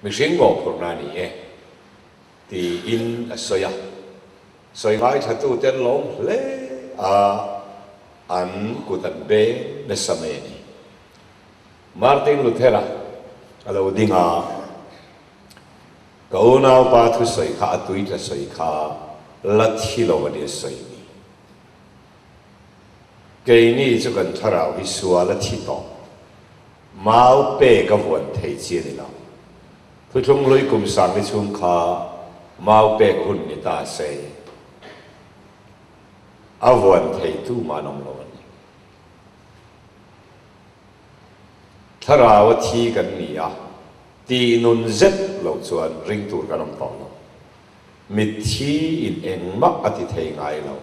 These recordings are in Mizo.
Mihring mawhphurhna a ni e, tiin a sawi a. Sawi ngaithlatute an lawm hle a, an kut an beng nasa mai a ni. Martin Luther-a a lo ding a, Ka unaupa thusawi kha a tuitla sawi kha la thi lo a ni a sawi ni. Keini chu kan thlarau hi sual a thi tawh. Mau pek a vuan thei chi a ni lo. Thuthlung hlui kum sangni chhung kha mau pek hun ni ta se, a vuan thei tu mah an awm lo a ni. Thlarau a thi kan ni a, tih nun zet lo chuan ring tur kan awm tawh lo. Mitthi in engmah a ti thei ngai lo.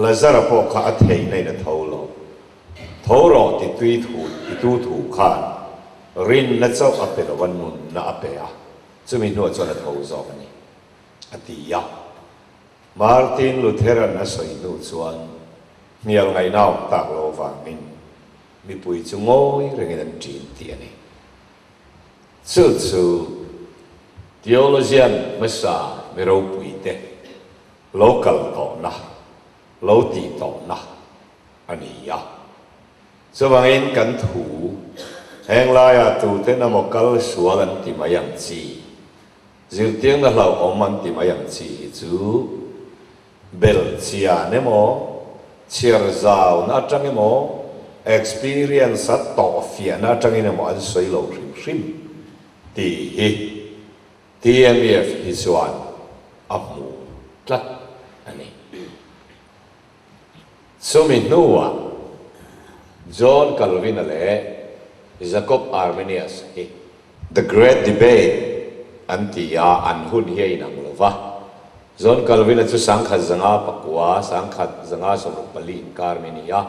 Lazara pawh kha a theihna in a tho lo. Tho rawh ti tui thu ti tu thu khan rinna chauh a pe lo a, nunna a pe a, chumi hnuah chuan a tho zawk a ni, a ti a. Martin Lutheran a sawi hnu chuan hnial ngaihna awm tak lo avangin mipui chu ngawi rengin an ṭin tih a ni. Chu chu theologian hmasa mi ropuite lo kal tawhna, lo tih tawhna a ni a. Chuvangin kan thu, heng laiah tuten emaw kal sual an ti mai ang chi, zirtirna hlauhawm an ti mai ang chi hi chu belhchian emaw, chhiar zauna atang emaw, experience a tawh fiahna atangin emaw an sawi lo hrim hrim tih hi TMEF hi chuan a hmu tlat a ni. Chumi hnuah John Calvin-a leh Jacob Arminius hi The Great Debate an ti a, an hun hi a inang lo va. John Calvin-a chu 1909, 1964 inkar mi a ni a.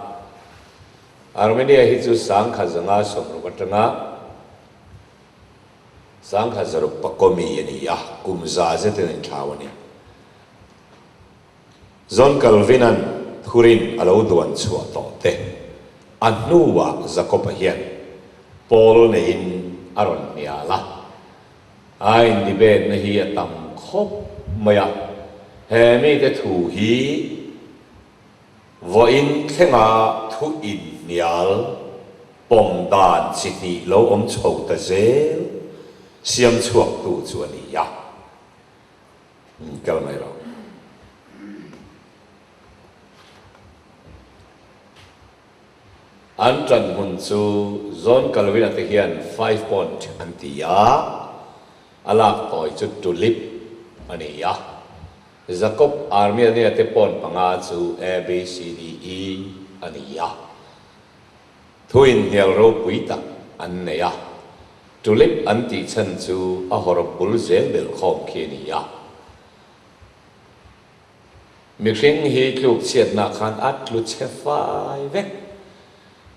Arminia hi chu 1960 atanga 1900 pakaw mi a ni a, kum za zetin a inthlau a ni. John Calvin-a'n thurin a lo duan chhuah tawh te, a hnuah Jacob-a hian Paul neiin a rawn hnial a. A indebate-na hi a tam khawp mai a, he mite thu hi vawiin thlenga thu inhnial pawm dan chi hnih lo awm chho ta zel siam chhuaktu chu a ni a. Kal mai rawh. An ṭan hmun chu John Calvin-a te hian Five Point an ti a, a lak tawi chu Tulip a ni a. Jacob Arminian-a te pawn panga chu A, B, C, D, E a ni a. Thu inhnial ropui tak an nei a, Tulip an tih chhan chu a hawrawp bul zel belh khawm khi a ni a. Mihring hi tluk chhiatnah khan a tlu chhe fai vek.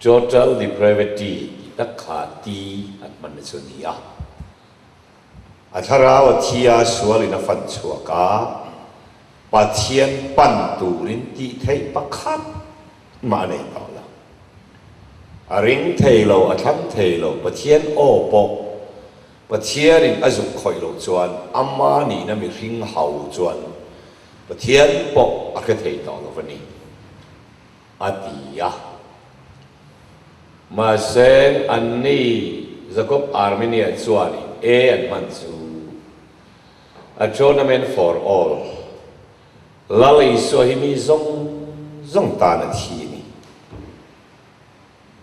Total depravity tih tak kha ti an hman na chu a ni a. A thlarau a thi a, sualin a fan chhuak a, Pathian pan turin tih theih pakhat mah a nei tawh lo. A ring thei lo, a thlang thei lo, Pathian aw pawh Pathianin a zuk khawih loh chuan ama nihna mihring ho chuan Pathian pawh a hre thei tawh lo va ni, a ti a. Mahse, anni Jacob Arminian chuanin A an hman chu Atonement for all, Lal Isua hi mi zawng zawng tan a thi a ni.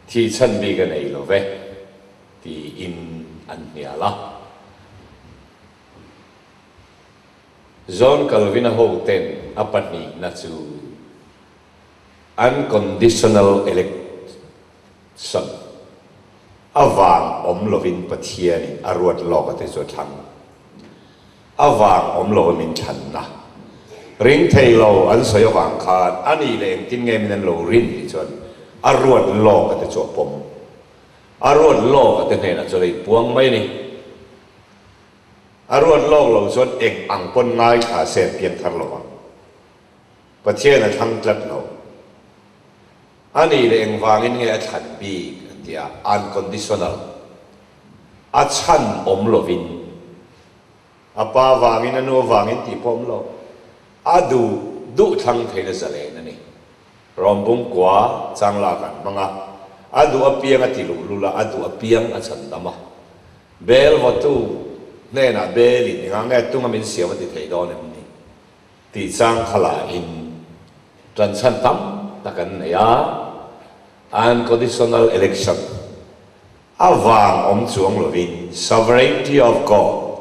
Thih chhan bik a nei lo ve, tiin an hnial a. John Calvin-a hoten a pahnihna chu unconditional election avang awm lovin Pathianin a ruat lawk a ti chu a thlang. Avang awm lo a min thlanna. Ring thei lo an sawi avang khan a nih leh engtin nge min an lo rin tih chuan a ruat lawk a ti chu a pawm. A ruat lawk a te hnenah chuan a inpuang mai a ni. A ruat lawk lo chuan eng ang pawn ngaithla se an piang thar lo ang. Pathian a thlang tlat lo. A nih leh engvangin nge a thlan bik an ti a, unconditional. A chhan awm lovin, a pa vangin, a nu avangin tih pawh awm lo, a duh duh thlang theihna zalen a ni. Rawmbung kua chang lak an hmang a, a duh apiang a ti luhlul a, a duh apiang a chhandam a. Bel vawtu hnenah belin engah nge tunga min siam a ti thei dawn em ni? Tih chang kha lahin ṭanchhan tam tak an nei a, unconditional election a vang awm chuang lovin sovereignty of God,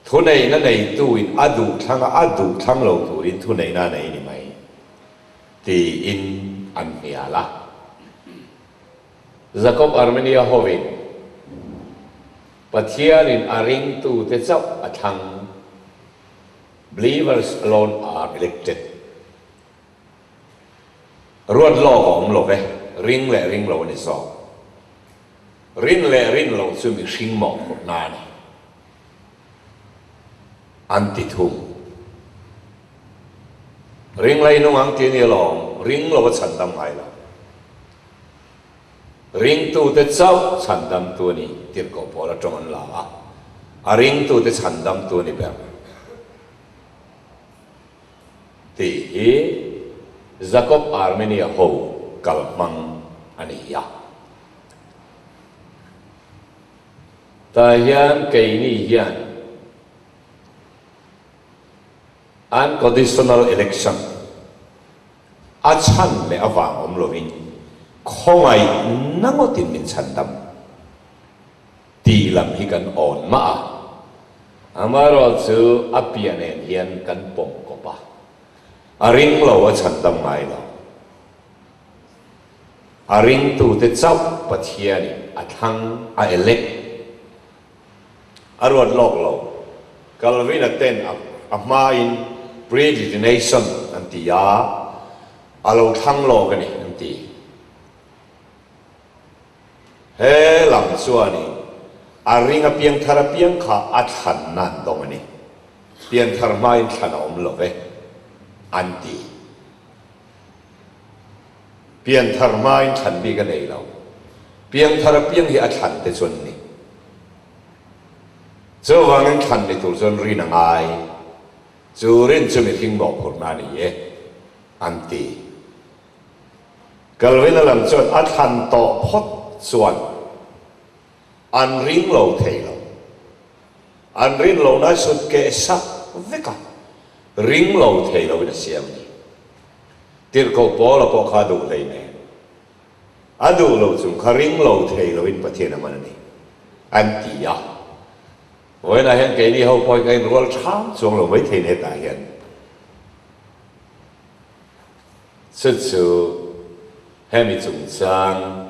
thuneihna neituin a duh thlang a, a duh thlang lo turin thuneihna a nei ni mai, tiin an hnial a. Jakob Armenia hovin Pathianin a ringtute chauh a thlang. Believers alone are elected. Ruat lawk a awm lo ve, ring leh ring lo a ni zawk. Rin leh rin loh chu mihring mawhphurhna a ni. An ti thung. Ring lei nung ang ti a ni alawm, ring lo a chhandam ngai lo. Ringtute chauh chhandamtu a ni, tirhkoh pawl atang an la a, a ringtute chhandamtu a ni ber tih hi Jakob Armenia ho kalhmang a ni a. Tah hian keini hian unconditional election, A chhan leh avang awm lovin khawngaihna ngawtin min chhandam tih lam hi kan awn mah a, amaherawhchu a piah nen hian kan pawm kawp a, a ring lo a chhandam ngai lo. A ringtute chauh Pathianin a thlang, a elect. A ruat lawk lo. Calvin-a ten a hmain predestination an ti a, a lo thlang lawk a ni an ti. He lam chuanin a ring a piangthar apiang kha a thlanna an dawng a ni. Pianthar hmain thlan a awm lo ve an ti. Pianthar hmain thlan bik a nei lo. Piangthar apiang hi a thlan te chu an ni. Chuvangin thlan ni tur chuan rin a ngai. Chu rin chu mihring mawhphurhna a ni e, an ti. Calvin-a lam chuan a thlan tawh phawt chuan an ring lo thei lo. An rin lohna sut keh sak vek a, ring lo thei loin a siam a ni. Tirhkoh Paula pawh kha a duh hlei nen. A duh lo chung kha ring lo thei loin Pathian a man a ni, an ti a. Vawiinah hian keini ho pawhin ka inrual ṭham chuang lo mai thei hetah hian. Chu chu hemi chungchang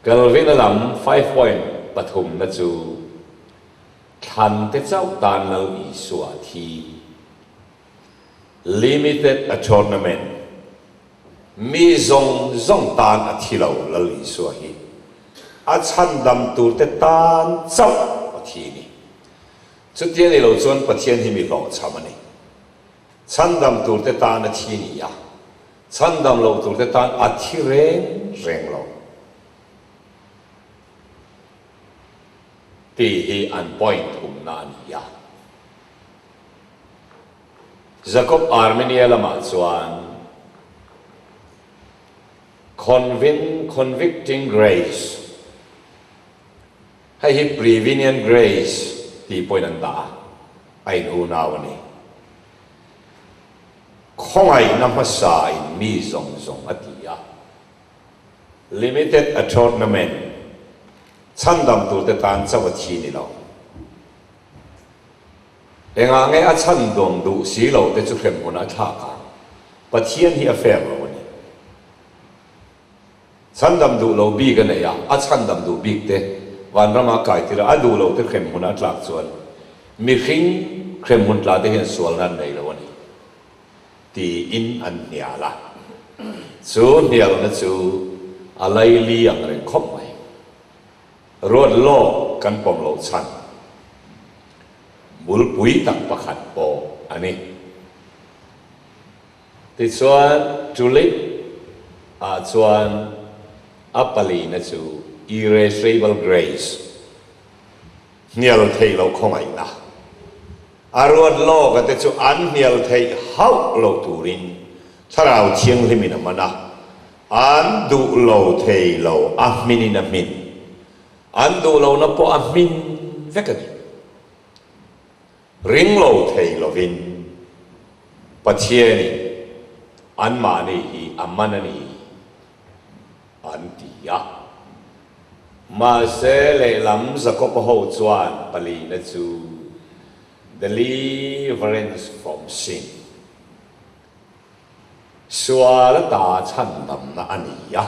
Calvin-a lam 5 point pathumna chu thlan te chauh tan Lal Isua thi, limited atonement, mi zawng zawng tan a thi lo Lal Isua hi a chhandam tur te tan chauh a thi ni. Chutia ni lo chuan Pathian hi mi hlawhchham a ni. Chhandam tur te tan a thi ni a. Chhandam loh tur te tan a thi reng reng lo tih hi an point thumna a ni a. Jakob Armenia lamah chuan Convin Convicting Grace, hei hi Prevenient Grace tih pawhin an dah a, a in unau a ni. Khawngaihna hmasa in mi zawng zawng a ti a, Limited Atonement, chhandam turte tan chauh a thi ni lo. Engah nge a chhandawm duh si lo te chu hremhmun a thlak ang? Pathian hi a fair lo a ni. Chhandam duh lo bik a nei a, a chhandam duh bik te vanrama a kai tir a, a duh lo te hremhmun a tlak chuan mihring hremhmun tla te hian sualna an nei lo a ni tiin an hnial a. Chu hnialna chu a laili ang reng khawp mai. Ruat lawk kan pawm loh chhan bulpui tak pakhat pawh a ni. Tichuan, Tulip ah chuan. A palina chu Irretrievable Grace, hnial theih loh khawngaihna. A ruat lawka te chu an hnial theih hauh lo turin Thlarau Thianghlimin a man a, an duh lo thei lo, a hminin a hmin. An duh lohna pawh a hmin vek a ni. Ring lo thei lovin Pathianin anmahni hi a man a ni an ti a. Mahse lehlam Jakob-a ho chuan palina chu deliverance from sin, sual ata chhandamna a ni a.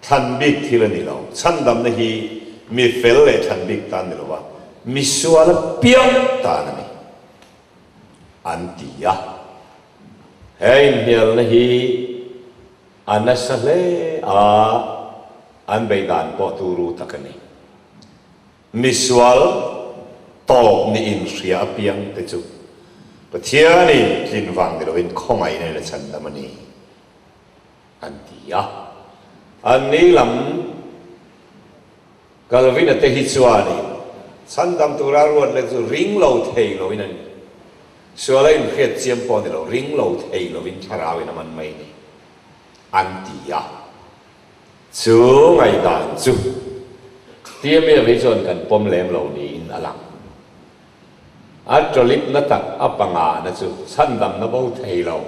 Thlan bik thil a ni lo. Chhandamna hi mi fel leh thlan bik tan ni lova, mi sual apiang tan a ni, an ti a. He inhnialna hi a nasa hle a, an beih dan pawh turu tak a ni. Mi sual tawp ni inhria apiang te chu Pathianin tlin vang ni lovin khawngaihna in a chhandam a ni. An ti a. An ni lam Calvin-a te hi chuanin chhandam tura ruat leh chu ring lo thei loin a ni. Sual a inhriat chiam pawh ni lo, ring lo thei loin thlarauin a man mai ni, an ti a. Chu ngaihdan chu TMF hi chuan kan pawm lem lo niin a lang. A tawlipna tak a pangana chu chhandamna bo thei lo.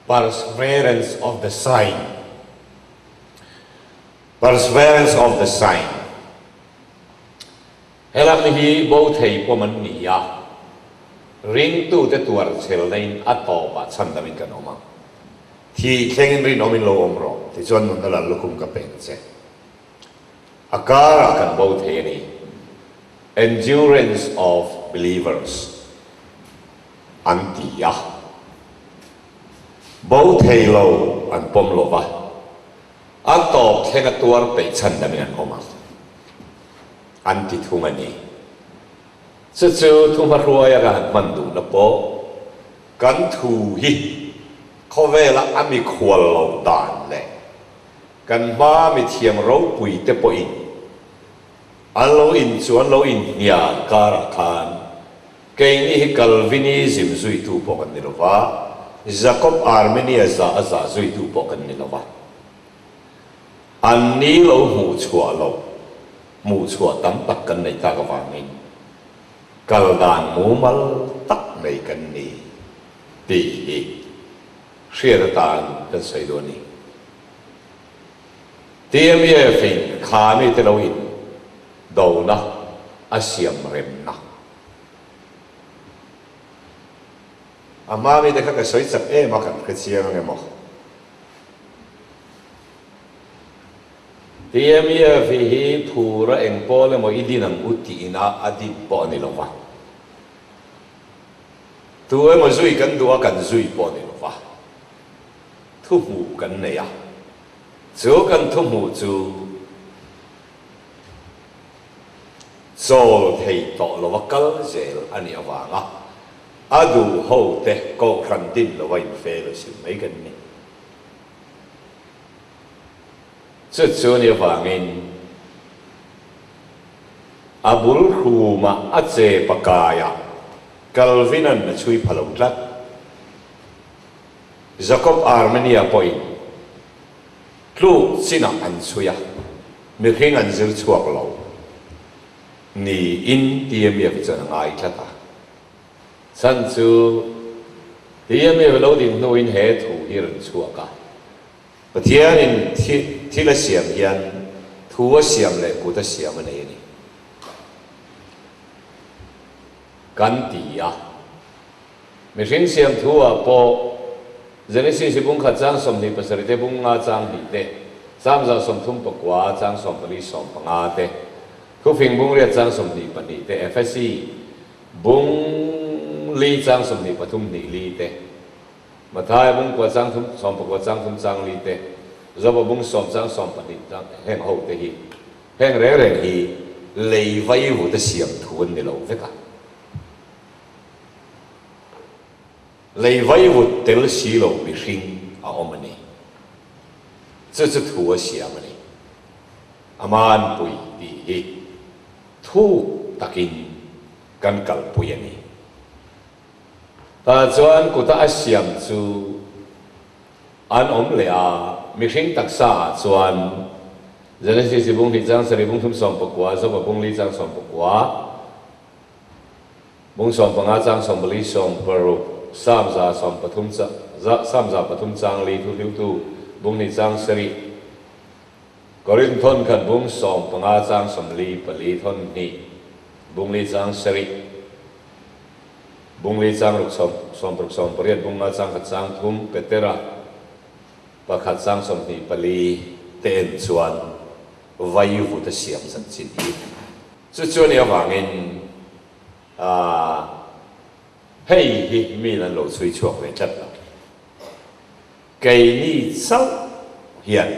Perseverance of the Saint Perseverance of the Saint He lam hi bo thei pawm an ni a, ringtute tuar chhelna in a tawpah chhandamin kan awm ang. Thih thlengin rinawmin lo awm rawh, tichuan nunna lal lukhum ka peng che. A karah kan bo thei a ni. Endurance of Believers. An ti a. Bo thei lo an pawm lo va, a tawp thleng a tuar peih chhan damin an awm ang an ti thung a ni. Chu chu thuhmahruaia ka han hman duhna pawh kan thu hi khawvela a mikhual lo dan leh kan hma mithiam ropui te pawhin an lo inchuan lo inhnial karah khan Keini hi Calvinism zuitu pawh kan ni lo va, Jacob Armenia za a za zuitu pawh kan ni lo va. An ni lo hmuh chhuah loh, hmuh chhuah tam tak kan nei tak avangin kal dan mumal tak nei kan ni tih hi hriat atan kan sawi duh a ni. TMEF-in kha mite lo in dona a siam remna. A hma mite kha ka sawi chak em a, kan hre chiang ang emaw? TMEF hi phura eng pawl emaw i din ang u tih ina a din pawh a ni lo va. Tu emaw zui kan duh a kan zui pawh a ni lo va. Thu hmuh kan nei a, chu kan thu hmuh chu Chawl thei tawh lova kal zel a nih avanga a duh ho te kohhran din lova infellowship mai kan ni. Chu chu a nih avangin a bul hrumah a che pakaiah Calvin-a'n a chhui pha lo tlat. Jacob Armenia pawhin Tluk chinah an chhui a, mihring an zir chhuak lo niin TMF chuan a ngai tlat a. Chhan chu TMF lo din hnuin he thu hi rawn chhuak a. Pathianin thil a siam hian thu a siam leh kut a siam a nei a ni. Kan ti a. Mihring siam thu ah pawh Genesis hi bung khat chang 27 te, bung nga chang hnih te, Samza 34 chang 14 15 te, Thufing bung riat chang 22 te, Efesi bung li chang 23 hnih li te, Mathaia bung kua chang thum 19 chang thum chang li te, Joba bung sawm chang 12 chang heng ho te hi heng reng reng hi lei vaivu te siam thu an ni lo vek a. Lei vaivut tel si lo mihring a awm a ni. Chu chu thu a siam a ni. Aman pui tih hi thuk takin kan kalpui a ni. Tah chuan kuta a siam chu an awm leh a, mihring taksa ah chuan Genesis i bung hnih chang sarih bung thum 19, Joba bung li chang 19, bung 15 chang 44 60, Psalm 113 Psalm 103 chang li thuhriltu bung hnih chang sarih, Korinth thawn khat bung 15 chang 44 thawn hnih bung li chang sarih. Bung li chang ruk sawm, 60 18 bung nga chang khat chang thum, Petera pakhat chang 24 te en chuan vai vut a siam chanchin hi. Chu chu a nih avangin aah hei hi mi an lo chhui chhuak ve tlat lo. Keini chauh hian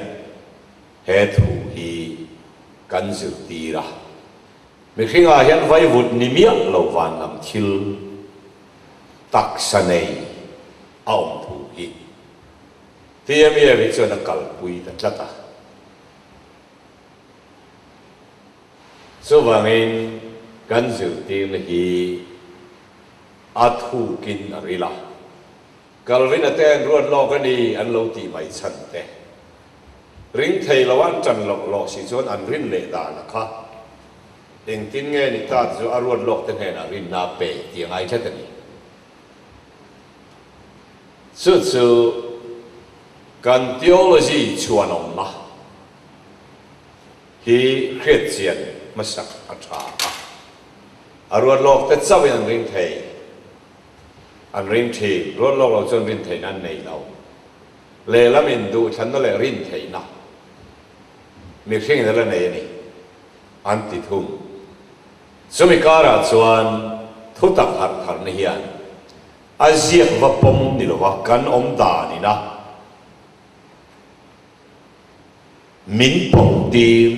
he thu hi kan zirtir a. Mihringah hian vaivut ni miah lo van lam thil taksa nei a awm thu hi TMEF hi chuan a kalpui ta tlat a. Chuvangin kan zirtirna hi a thukin a ril a. Calvin-a te an ruat lawk a ni an lo tih mai chhan te. Ring thei lo an ṭan loh lawh si chuan an rin leh dan a kha. Engtin nge ni ta chu a ruat lawk te hnenah rinna a pe tih a ngai tlat a ni. Chu chu kan theology chhuanawmna hi hriatchian hmasak a ṭha a. A ruat lawk te chauhin an ring thei. An ring thin, ruat lawk lo chuan rin theihna an nei lo. Lehlam in duhthlanna leh rin theihna mihringin a la nei a ni, an ti thung. Chumi karah chuan thutak harh tharna hian a ziak va pawm ni lova kan awm danin a min pawm tir,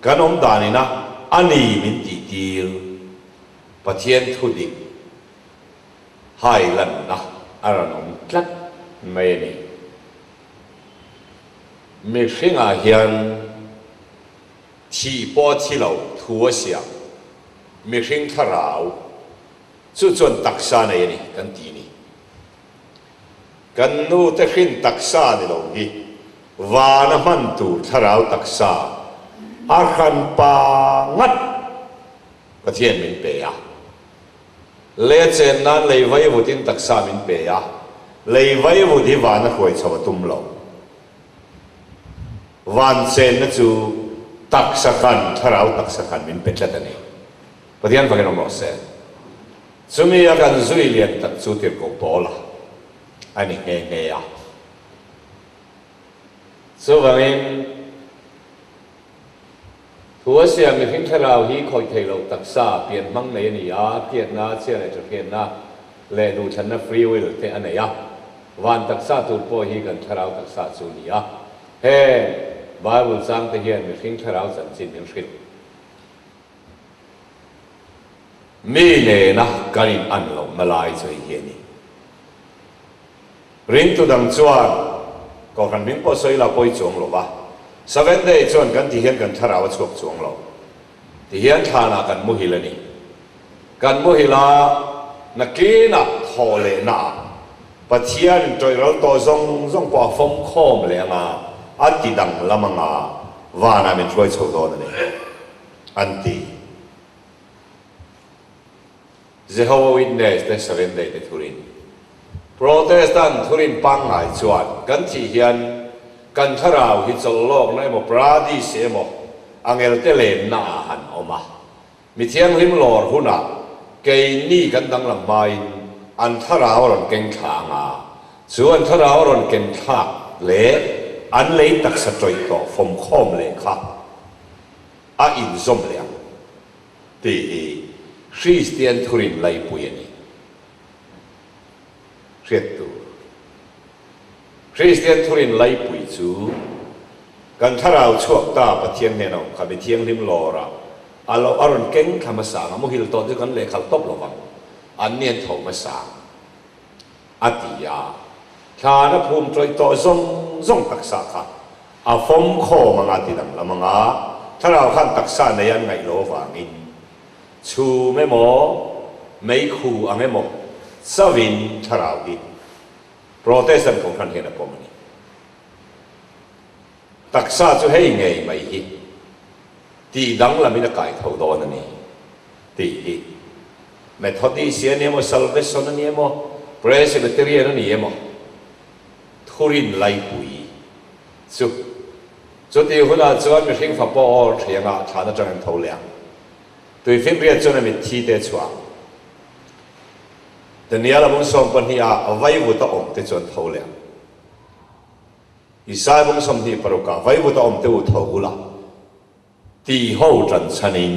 kan awm danin a a ni min tih tir Pathian thu dik hai lanna a rawn awm tlat mai a ni. Mihringah hian thih pawh a thi lo thu a siam, mihring thlarau chu chuan taksa nei a ni kan ti ni. Kan nu te hrin taksa ni lo hi vana hman tur thlarau taksa a hranpa ngat Pathian min pe a. Lei a chen nan lei vaivut in taksa min pe a, lei vaivut hi van a hruai chho a tum lo. Van chenna chu taksa khan, thlarau taksa khan min pe tlat a ni. Pathian fakin awm rawh se. Chumi a kan zui lian tak chu Tirhkoh Paula a ni nghe nghe a. Chuvangin. Thu a siam mihring thlarau hi khawih theih loh taksa pian hmang nei a ni a, hriatna, chhia leh ṭahriatna leh duhthlanna, free will, te a nei a. Van taksa tur pawh hi kan thlarau taksa chu a ni a. Heng Bible changte hian mihring thlarau chanchin min hrilh. Mi nena kan in an lohna lai chu hei hi a ni. Ringtu dang chuan Kohhran hming pawh sawi la pawi chuang lo va, Seventh Day chuan kan ti hian kan thlarau a chhuak chuang lo. Ti hian thlanah kan muhil a ni. Kan muhil a, nakinah thawh lehnaah Pathianin tawih ral tawh zawng zawng pawh a fawm khawm leh anga, a ti danglam anga vanah min hruai chho dawn a ni, an ti. Jehovah Witness te Seventh Day te thurin. Protestant thurin pangngai chuan kan thih hian kan thlarau hi chawlh lawkna emaw paradis emaw angelte lenna ah han awm a. Mi thianghlim lawr hunah keini kan danglam hmain an thlarau a rawn keng thla anga, chu an thlarau a rawn ken thlak leh an lei taksa tawih tawh fawmkhawm leh kha a inzawm leh ang. Tih hi Kristian thurin laipui a ni. Hriat tur. Kristian thurin laipui chu kan thlarau chhuak ta Pathian hnena awm kha mi thianghlim lawrah a lo a rawn keng thla hmasa ang a, muhil tawh chu kan lehkhalh tawp lo vang, an ni an tho hmasa ang a ti a, thlan a phum tawih tawh zawng zawng taksa kha. A fawm khawm anga ti danglam anga thlarau khan taksa nei an ngaih lo avangin chhum emaw meikhu ang emaw chauhin thlarau hi Protestant Kohhran hian a pawm a ni. Taksa chu hei ngei mai hi tih danglamin a kai tho dawn a ni tih hi Methodist a ni emaw Salvation a ni emaw Presbyterian a ni emaw Thurin laipui chu chutih hunah chuan mihring fa pawh aw thiangah thlan atangin tho leh ang. Tuifinriat chuan a mitthi te chhuah ang. Daniel a bung 12 ah vaivut a awm te chuan tho leh ang. Isaiah bung 26 ah vaivut a awm te u tho ula ti ho tan chhanin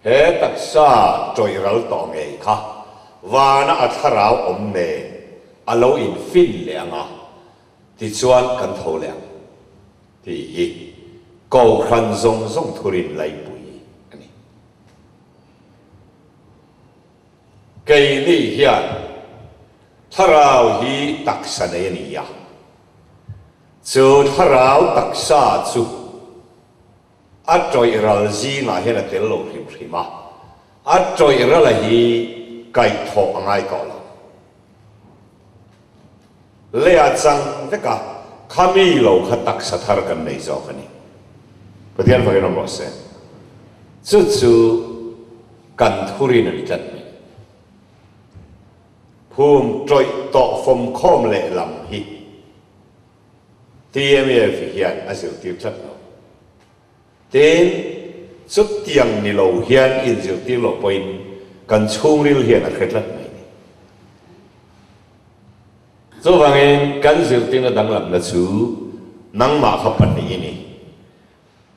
he taksa tawih ral tawh ngei kha vana a thlarau awm nen a lo infin leh ang a, tichuan kan tho leh ang tih hi Kohhran zawng zawng thurin laipui a ni. Keini hian thlarau hi taksa nei a ni a, chu thlarau taksa chu A tawih ral zingah hian a tel lo hrim hrim a, a tawih rala hi kaihthawh a ngai tawh lo. Lei a chang vek a, khami lo kha taksa thar kan nei zawk a ni. Pathian fakin awm rawh se. Chu chu kan thurin a ni tlat mai. Phum tawih tawh fawmkhawm lehlam hi. TMF hian a zirtir tlat lo. Tin, chutiang ni lo hian inzirtir loh pawhin kan chhungril hian a hre tlat mai ni. Chuvangin kan zirtirna danglamna chu nangmah kha pahnih i ni.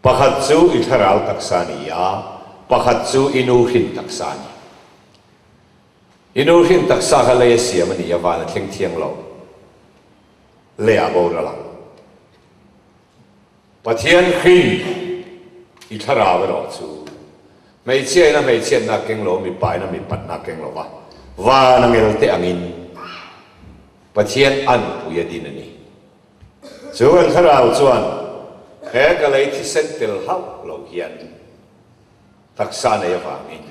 Pakhat chu i thlarau taksa a ni a, pakhat chu i nu hrin taksa a ni. I nu hrin taksa kha lei a siam a ni a, van a thleng thiang lo. Lei ah boral ang. Pathian hrin i thlarau erawh chu hmeichhia in a hmeichhiatna a keng lo, mipa in a mipatna a keng lo va, van a ngel te angin Pathian anpui a din a ni. Chu kan thlarau chuan he ka lei thisen tel hauh lo hian taksa nei avangin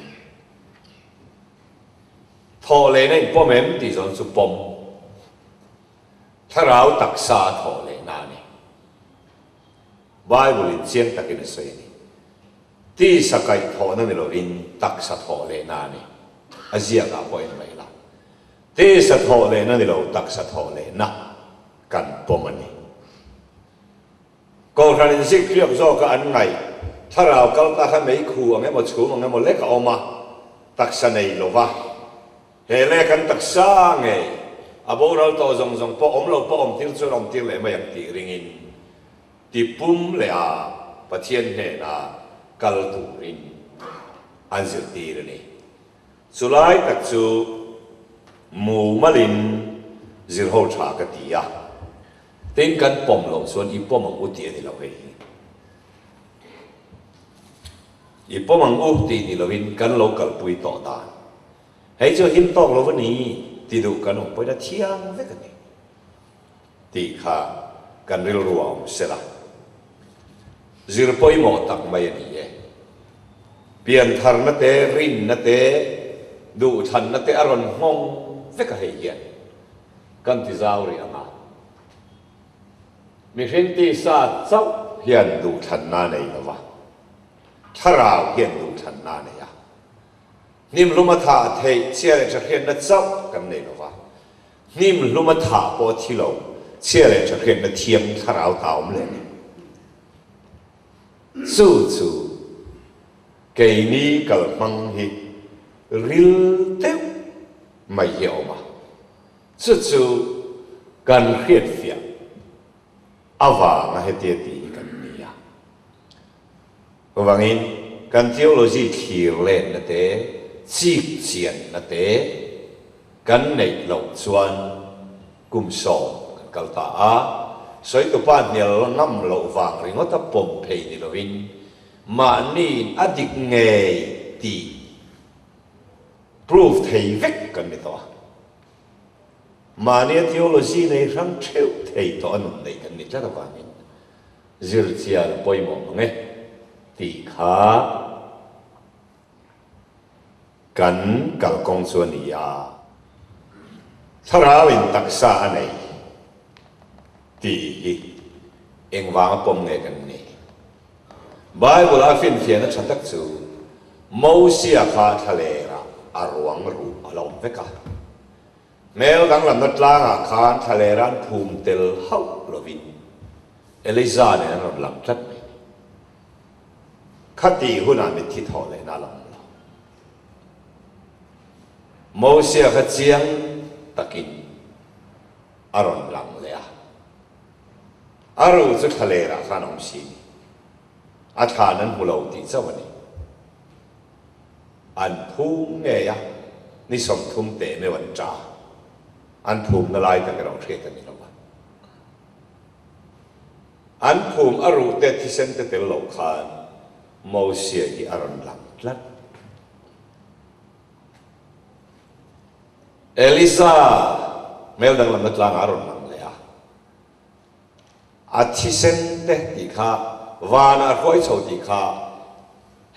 Thawh lehna in pawm em tih zawn chu pawm. Thlarau taksa a thawh lehna a ni. Bible in chiang takin a sawi a ni. Tisa kaih thawhna ni lovin taksa thawh lehna a ni. A ziakah pawh en mai la. Tisa thawh lehna ni lo taksa thawh lehna kan pawm a ni. Kohhran inzikriak zawka an ngaih, thlarau kal ta kha meikhu ang emaw chhum ang emaw lek a awm a, taksa nei lova he leh kan taksa ngei a boral tawh zawng zawng pawh awm lo pawh awm tir chuan awm tir leh mai ang tih ringin ti pum leh a Pathian hnena kal turin an zirtir a ni. Chulai tak chu mumalin zirho tha ka ti a. Tin kan pawm loh chuan i pawm ang u tih a ni lo hei hi. I pawm ang u tih ni loin kan lo kalpui tawh dan. Hei chu a him tawk lo a ni ti duh kan awm pawhin a thiang vek a ni tih kha kan rilru a awm sela. Zir pawimawh tak mai a ni e. Piantharna te, rinna te, duhthlanna te a rawn nghawng vek a hei hian. Kan ti zau rih ang a, mihring tisa chauh hian duhthlanna a nei lo va, thlarau hian duhthlanna a nei a. Hnimhlum a thah theih chhia leh tha hriatna chauh kan nei lo va, hnimhlum a thah pawh a thi lo, chhia leh tha hriatna thiam thlarau ta awm leh a ni. Chu chu keini kalhmang hi ril deuh mai hi a awm a. Chu chu kan hriatfiah avanga hetia tih hi kan ni a. Chuvangin kan theology thlir lenna te, chik chianna te kan neih loh chuan kum sawm kan kal ta a, sawitupa hnial ngam loh vang ringawta pawm phei ni lovin mahniin a dik ngei tih Prove thei vek kan ni tawh a. Mahnia theology nei hrang theuh thei tawh a nun nei kan ni tlat avangin. Zirchian a pawimawh mang e tih kha kan kalkawng chu a ni a. Thlarauin taksa a nei tih hi engvanga pawm nge kan nih? Bible-a finfiahna tha tak chu Mosia kha thlalerah a ruang ruh a la awm vek a. Hmel danglamna tlangah khan thlalera an phum tel hauh lovin Eliza nen an rawn lang tlat mai a ni. Khati hunah mitthi thawh lehna a la awm lo. Mosia kha chiang takin a rawn lang leh a. A ru chu thlalerah khan a awm si ni. A thlan an hmu lo tih chauh a ni. An phum ngei a, ni 30 teh meuh an ṭa. An phumna lai tak erawh hriat a ni lo va. An phum a ruh te thisen te tel lo khan Mosia hi a rawn lang tlat. Elisa hmel danglamna tlangah a rawn lang leh a. A thisen te tih kha vanah a hruai chho tih kha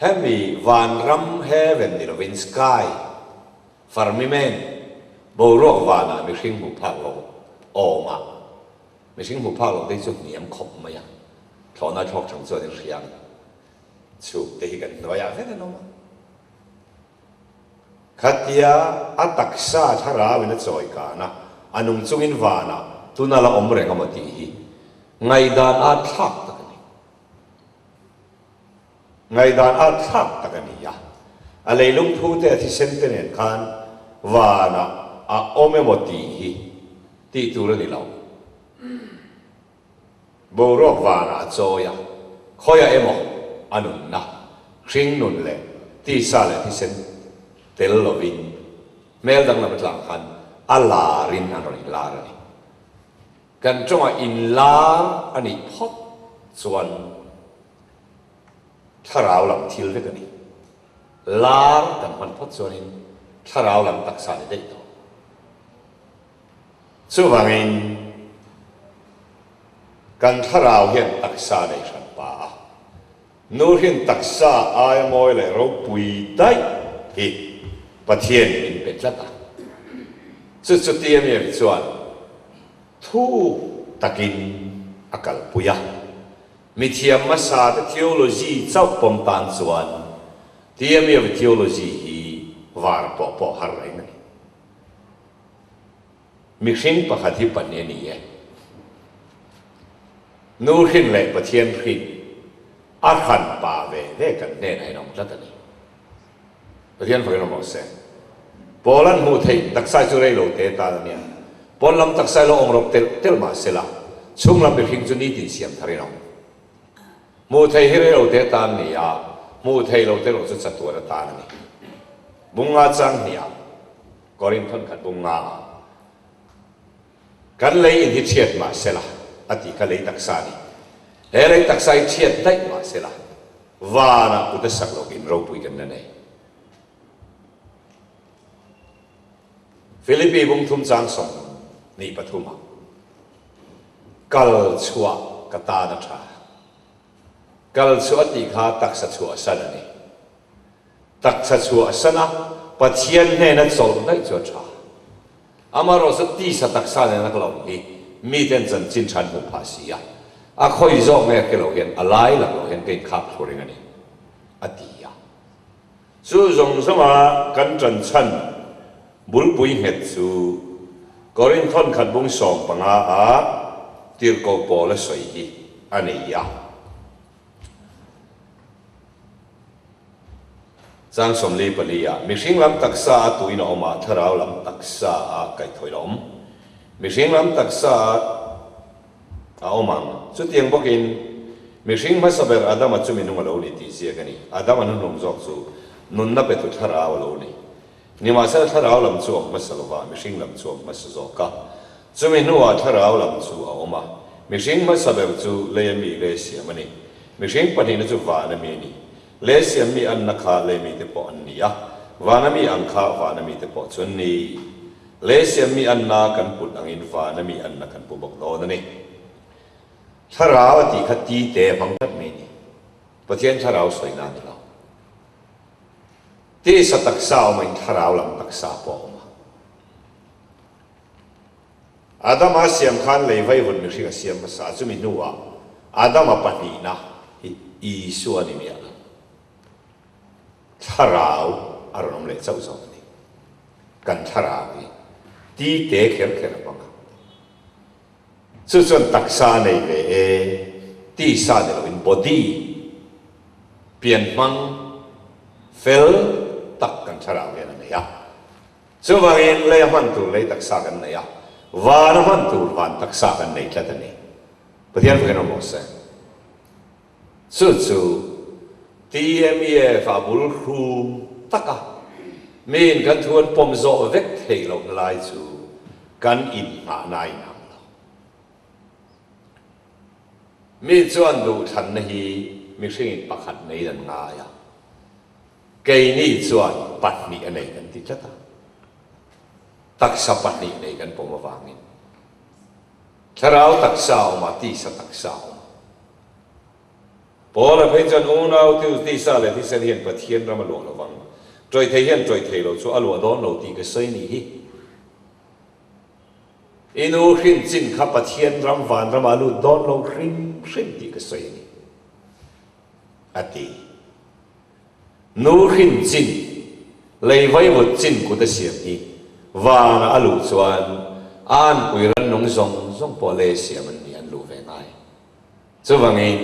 hemi vanram heaven ni lovin sky, firmament, boruak vanah mihring hmuh phak lo awmah mihring hmuh phak lo te hi chu hniam khawp mai a, thlawhna thlawk thang chuan in hria ang chhuk te hi kan hnuaiah vek an awm a. Khatia a taksa thlarauin a chawi kan a, a nung chungin vanah tuna la awm reng a maw tih hi ngaihdan at thlak tak a ni. Ngaihdan at thlak tak a ni a, a leilung thu te a thisen te nen khan vanah a awm emaw tih hi tih tur a ni lo. Boruak vanah a chawi a, khawiah emaw a nunna, hringnun leh tisa leh thisen tel lovin hmel danglam atlang khan a larin an rawn inlar a ni. Kan tawngah inlar a nih phawt chuan thlarau lam thil vek a ni. Lar kan hman phawt chuanin thlarau lam taksa a ni daih tawh. Chuvangin, kan thlarau hian taksa nei hran pa a, nu hrin taksa aia mawi leh ropui daih hi Pathian min pe tlat a. Chu chuti a mi chuan thu takin a kalpui a. Mithiam hmasa te theology chauh pawm tan chuan TMF theology hi var pawh pawh har reng a ni. Mihring pakhat hi pahnih a ni e. Nu hrin leh Pathian hrin a hran pa ve ve kan hnenah in awm tlat a ni. Pathian fakin awm rawh se. Pawl an hmuh theih taksa chu rei lo te tan a nia. Pawn lam taksa lo awng rawp telh telh mah se la, chhung lam mihring chu nitin siam thar in awm. Hmuh theih hi rei lo te tan a ni a, hmuh theih lo te erawh chu chatuan atan a ni. Bunga chang hniah. Korin thawnkhat bung nga ah kan lei in hi thiat mah sela a tih kha lei taksa a ni. He lei taksa hi thiat daih mah sela vanah kut a sak loh in ropui kan la nei. Philippi bung thum chang 23 ah kal chhuah ka tan a tha. Kal chhuah a tih kha taksa chhuah san a ni. Taksa chhuah san a, Pathian hnena chawlh daih chu a tha. Amaherawhchu tisa taksa nena ka lo awm hi miten chanchin tha an hmuh phah si a, a khawi zawk nge ke lo hian a lai lak lo hian ka inkhak thlu reng a ni, a ti a. Chu zawng zawnga kan ṭan chhan bulpui nghet chu Korinth thawnkhat bung 15 a tirhkoh Paula sawi hi a nei a. Chang 44 ah, Mihring lam taksa a tuin a awm a, thlarau lam taksa a kaihthawih a awm. Mihring lam taksa a awm ang. Chutiang bawkin, mihring hmasa ber Adama chu minung a lo ni tih ziak a ni. Adama hnuhnung zawk chu nunna petu thlarau a lo ni. Nimahsela thlarau lam chu a awm hmasa lova, mihring lam chu a awm hmasa zawk a. Chumi hnuah thlarau lam chu a awm a. Mihring hmasa ber chu lei ami lei siam a ni. Mihring pahnihna chu van ami a ni. Lei siam mi anna kha lei mite pawh an ni a, van ami ang kha van ami te pawh chu an ni. Lei siam mi anna kan put angin van ami anna kan pu bawk dawn a ni. Thlarau a tih kha ti te a hmang tlat mai a ni. Pathian thlarau sawina a ni lo. Tisa taksa a awm a, in thlarau lam taksa pawh a awm a. Adama siam khan lei vaivut mihring a siam hmasa a, chumi hnuah Adama pahnihna hi Isua ni miah lo. Thlarau a rawn awm leh chauh zawk a ni. Kan thlarau hi ti te kher kher a hmang a. Chu chuan taksa a nei ve e, tisa ni loin body, pianhmang fel tak kan thlarau hian a nei a. Chuvangin lei a hman tur lei taksa kan nei a, van a hman tur van taksa kan nei tlat a ni. Pathian fakin awm rawh se. Chu chu TMEF a bul hrum taka miin kan thu an pawm zawh vek theih lohna lai chu kan inngahna a inang lo. Mi chuan duhthlanna hi mihringin pakhat neiin an ngai a. Keini chuan pahnih a nei kan ti tlat a, taksa pahnih nei kan pawm avangin thlarau taksa a awm a, tisa taksa a awm a. Paula phei chuan unau tu tisa leh thisen hian Pathian ram a luah lo vang, ṭawih thei hian ṭawih thei lo chu a luah dawn lo tih ka sawi nih hi. I nu hrin chin kha Pathian ram vanramah a lut dawn lo hrim hrim tih ka sawi a ni, a ti. Nu hrin chin, lei vaivut chin kut a siam hi vana a luh chuan a anpui rannung zawng zawng pawh lei a siam an ni an luh ve ngai. Chuvangin,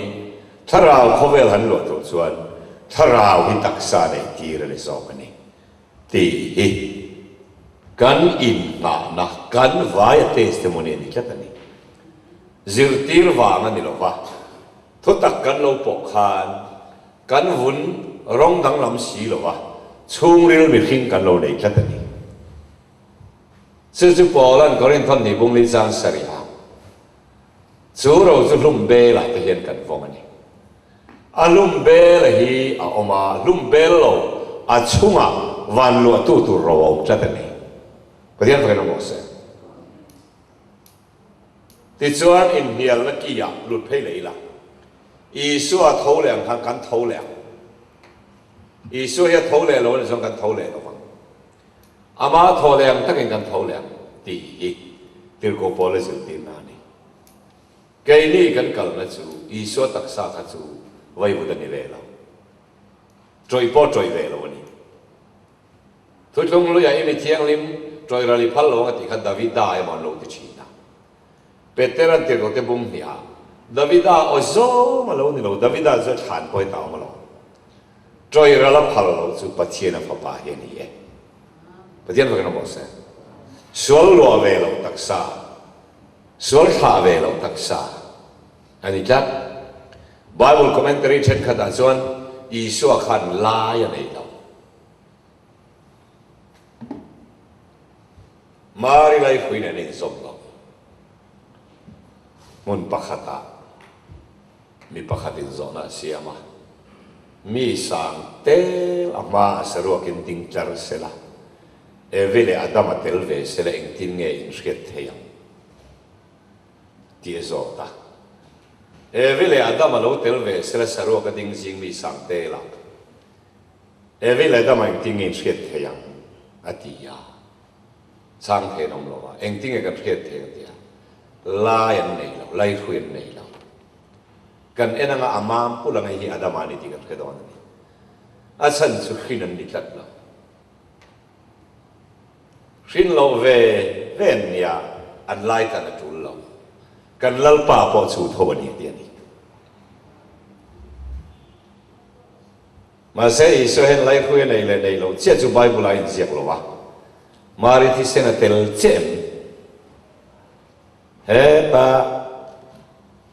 thlarau khawvel han luah tur chuan thlarau hi taksa neih tir a ni zawk a ni tih hi kan inngahna, kan vaia testimony a ni tlat a ni. Zirtir vang a ni lo va, thutak kan lo pawh khan Kan vun rawng danglam si lo va, chhungril mihring kan lo nei tlat a ni. Chu chu Paula'n Korinthon nih bungli chang sarih a, chu ro chu hlum belah te hian kan vawng a ni. A hlum bela hi a awm a, hlum bel lo a chhungah van luahtu tur ro a awm tlat a ni. Pathian fakin awm rawh se. Tichuan inhnialna ki-ah lut phei leh ila. Isua tho leh ang khan kan tho leh ang. Isua hi a tho leh lo a nih chuan kan tho leh lo vang. Ama tho leh ang takin kan tho leh ang tih hi Tirhkoh Paula zirtirna a ni. Keini kan kalna chu Isua taksa kha chu vaivut a ni ve lo. Ṭawih pawh ṭawih ve lo a ni. Thuthlung luiah i mi thianghlim ṭawih ral i phal lo ang a tih kha Davida emaw an lo ti ṭhin a. Peter an tirh te bum hnih ah Davida aw zawng a lo ni lo, Davida chu a thlan pawh i ta awm alawm. Ṭawih ral a phal lo chu Pathian a fapa hi a ni e. Pathian fakin awm rawh se. Sual luah ve lo taksa, sual thlah ve lo taksa a ni tlat. Bible commentary thenkhat ah chuan Isua khan lai a nei lo. Mari Laifuin an inzawm lo. Hmun pakhatah mi pakhat inzawhna a siam a, mi sang tel a hma a saruakin ding tlar sela, Evi leh Adama tel ve sela engtin nge inhriat thei ang tih a zawt a. Evi leh Adama lo tel ve sela saruaka ding zing mi sang telah Evi leh Adama engtin nge inhriat thei ang? a ti a. Chhang thei an awm lo a, engtin nge kan hriat thei ang ti a, lai an nei lo, laihrui an nei lo. Kan en anga a mam pul anga hi Adama a ni tih kan hre dawn a ni. A chhan chu hrin an ni tlat lo. Hrin loh ve ve an nia, an lai tan a tul lo. Kan Lalpa pawh chu tho a ni a ti a ni. Mahse, Isua hian laihrui a nei leh nei loh chiah chu Bible-ah a inziak lo a. Mari thisen a tel chiah em? Heta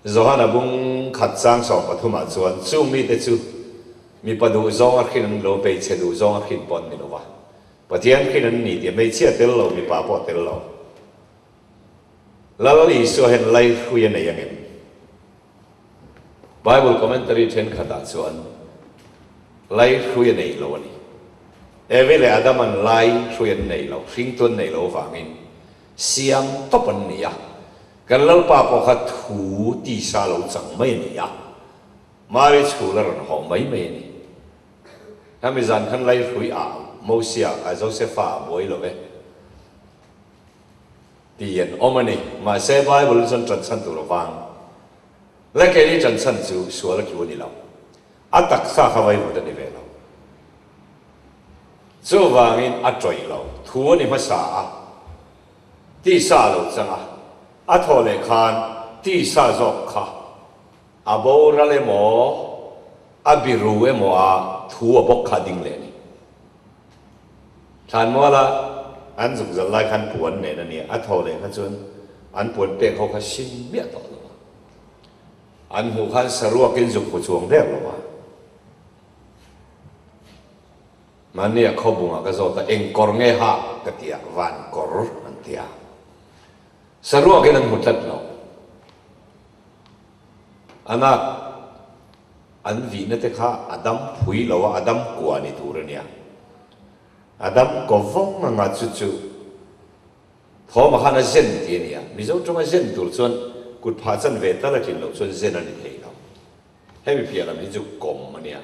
Johana bung khat chang 13 ah chuan chung mite chu mipa duh zawng a hrin an ni lo, hmeichhe duh zawng a hrin pawh an ni lo va. Pathian hrin an ni tih hmeichhia tel lo, mipa pawh tel lo. Lal Isua hian laihrui a nei ang em? Bible commentary thenkhatah chuan lai hrui a nei lo a ni. Evi leh Adam-an lai hrui an nei lo, hringtu an nei lo avangin siam tawp an ni a. Kan Lalpa pawh kha thu tisa lo chang mai a ni a, Mari chhul a rawn hawh mai mai a ni. Hemi zan khan Laihrui ah Mosia a Josefa a buai lo e ti an awm a ni. Mahse Bible chuan ṭanchhan tur a vang. La keini ṭanchhan chu sual a tlu a ni lo. A taksa kha vaivut a ni ve lo. Chuvangin a ṭawih lo. Thu a ni hmasa a, tisa a lo chang a, a thawh leh khan tisa zawk kha a boral emaw, a biru emaw a thu a bawk kha a ding leh a ni. Thlanmuala an zuk zal lai khan puan nen a ni a, a thaw leh kha chuan an puan pek ho kha sin miah tawh lo a. An hmuh khan saruakin zuk hmu chuang der lo a. Mahni a khawbungah ka zawt a, eng kawr nge ha ka ti a, van kawr an ti a. Saruakin an hmu tlat lo. A nak an vihna te kha a dam phui lo a, a dam kua ni tur a nia. A dam kaw vawng anga chu chu Thawma khan a zen ti a nia. Mizo tawnga zen tur chuan kut phah chan ve tal a tlin loh chuan zen a ni thei lo. Hemi piah lam hi chu kawm a nia.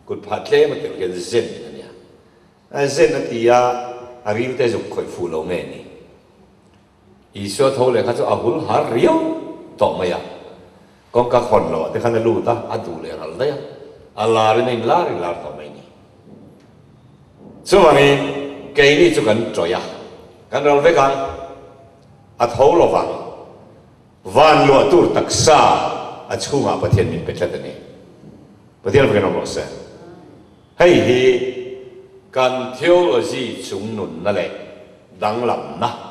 Kut phah tlem a tel hian zen a nia. A zen a ti a, a ril te zuk khawih fuh lo nge ni? Isua tho leh kha chu a hul har riau tawh mai a. Kawngka khawn loh ah te khan a lut a, a duh leh ral daih a. A lar in a in lar in lar tawh mai ni. Chuvangin keini chu kan tawih a, kan ral vek ang, a tho lo vang. Van luah tur taksa a chhungah Pathian min pe tlat a ni. Pathian fakin awm rawh se. Hei hi kan theology chung nunna leh danglamna.